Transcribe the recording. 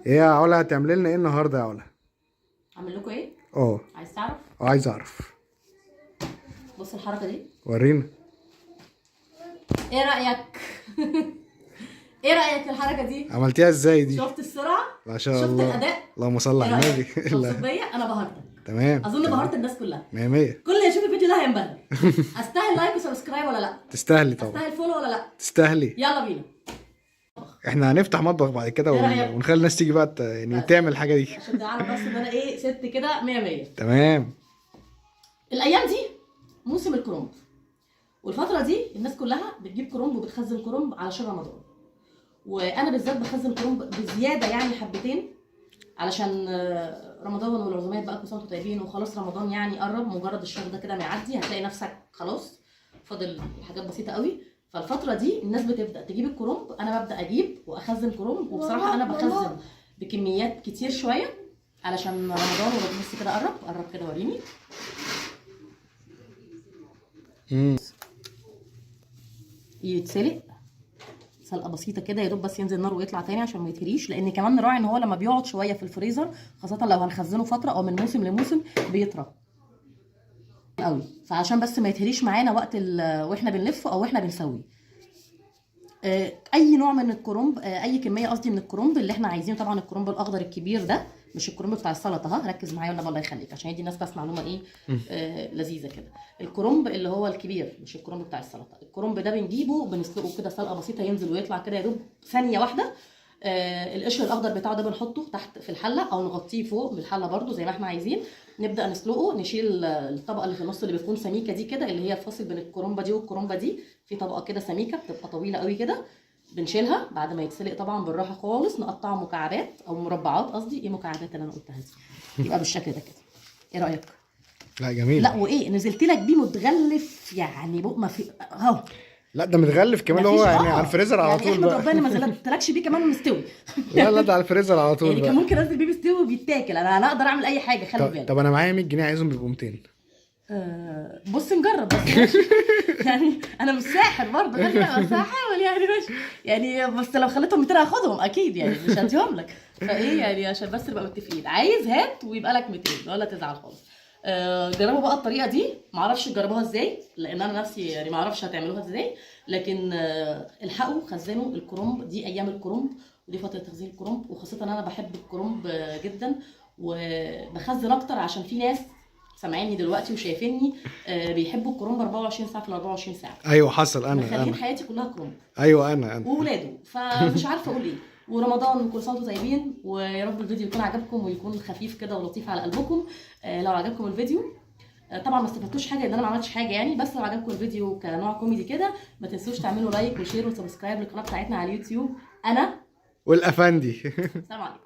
ايه يا علا، هتعملي لنا ايه النهارده يا علا؟ اعمل لكم ايه؟ اه. عايز تعرف؟ اه، عايز اعرف. بص الحركة دي. ورينا. ايه رايك؟ ايه رايك في الحركة دي؟ عملتيها ازاي دي؟ شفت السرعة؟ ما شاء شفت الله. الاداء؟ اللهم صل ايه على رايك؟ النبي. مبسوط لا. بيا؟ انا بهرتك. تمام. اظن تمام. بهرت الناس كلها. مية مية. كل اللي يشوف الفيديو ده هينبهر. استاهل like و subscribe ولا لا؟ تستاهلي طبعا. استاهل follow ولا لا؟ تستاهلي. يلا بينا. احنا هنفتح مطبخ بعد كده ايه رأيك؟ ونخلي الناس تيجي بقى يعني بس. تعمل الحاجة دي. عشان تعرف بس ان انا ايه، ست كده 100 100. تمام. الايام دي موسم الكرنب، والفترة دي الناس كلها بتجيب كرنب وبتخزن كرنب علشان رمضان، وانا بالذات بخزن كرنب بزيادة يعني حبتين علشان رمضان والعزومات بقى. كل سنة وانتم طيبين، وخلاص رمضان يعني قرب، مجرد الشهر ده كده ما يعدي هتلاقي نفسك خلاص فاضل حاجات بسيطة قوي. فالفتره دي الناس بتبدا تجيب الكرنب، انا ببدا اجيب واخزن كرنب، وبصراحة انا بخزن بكميات كتير شوية علشان رمضان. وبص كده، قرب قرب كده وريني. يتسلق سلقه بسيطة كده يا دوب بس ينزل نار ويطلع تاني عشان ما يتهريش، لان كمان نراعي ان هو لما بيقعد شوية في الفريزر، خاصة لو هنخزنه فترة او من موسم لموسم، بيطرى قوي. فعشان بس ما يتهريش معانا وقت واحنا بنلفه او واحنا بنسويه. اي نوع من الكرنب، اي كمية قصدي من الكرنب اللي احنا عايزينه. طبعا الكرنب الاخضر الكبير ده، مش الكرنب بتاع السلطة. ها ركز معايا والنبي الله يخليك، عشان يدي الناس بس معلومة ايه لذيذة كده. الكرنب اللي هو الكبير مش الكرنب بتاع السلطة. الكرنب ده بنجيبه بنسلقه كده سلقه بسيطة، ينزل ويطلع كده يا دوب ثانية واحدة. القشر الاخضر بتاعه ده بنحطه تحت في الحلة او نغطيه فوق بالحله برده زي ما احنا عايزين. نبدا نسلقه، نشيل الطبقة اللي في النص اللي بتكون سميكة دي كده، اللي هي الفاصل بين الكرنبه دي والكرنبه دي، في طبقه كده سميكة بتبقى طويلة قوي كده، بنشيلها بعد ما يتسلق طبعا بالراحة خالص. نقطعه مكعبات او مربعات، قصدي ايه مكعبات اللي انا قلتها دي، يبقى بالشكل ده كده. ايه رايك؟ لا جميل. لا وايه، نزلت لك بيه متغلف يعني بق ما في اهو. لا ده متغلف كمان، هو مفيش- يعني على الفريزر على يعني طول احمد بقى. ربنا ما نزلتلكش بيه كمان مستوي. لا لا، ده على الفريزر على طول يعني كان بقى. ممكن انزل بيه مستوي وبيتاكل. انا اقدر اعمل اي حاجة، خلي طب, بالك. طب انا معايا 100 جنيه عايزهم بيبقوا 200. بص نجرب بس ماشي. يعني انا مش ساحر برضه، خلي بالك، بس هحاول يعني ماشي يعني، بس لو خليتهم 200 هاخدهم اكيد يعني، مش هديهم لك. فايه يعني عشان بس نبقى متفقين، عايز هات ويبقى لك 200 ولا تزعل خالص. جربوا بقى الطريقة دي، معرفش تجربوها ازاي لان انا نفسي يعني معرفش هتعملوها ازاي، لكن الحقوا خزنوا الكرنب دي، ايام الكرنب ودي فترة تخزين الكرنب، وخاصة انا بحب الكرنب جدا وبخزن اكتر عشان في ناس سامعيني دلوقتي وشايفيني، بيحبوا الكرنب 24 ساعة في ال 24 ساعة. ايوه حصل. انا مخلين انا حياتي كلها كرنب. ايوه انا وولاده، فمش عارفه اقول ايه. ورمضان وكل سنة وانتم طيبين، ويا رب الفيديو يكون عجبكم ويكون خفيف كده ولطيف على قلبكم. لو عجبكم الفيديو، طبعا ما استفدتوش حاجة لان انا ما عملتش حاجة يعني، بس لو عجبكم الفيديو كنوع كوميدي كده، ما تنسوش تعملوا like و share و subscribe للقناة بتاعتنا على اليوتيوب. انا والافندي. السلام عليكم.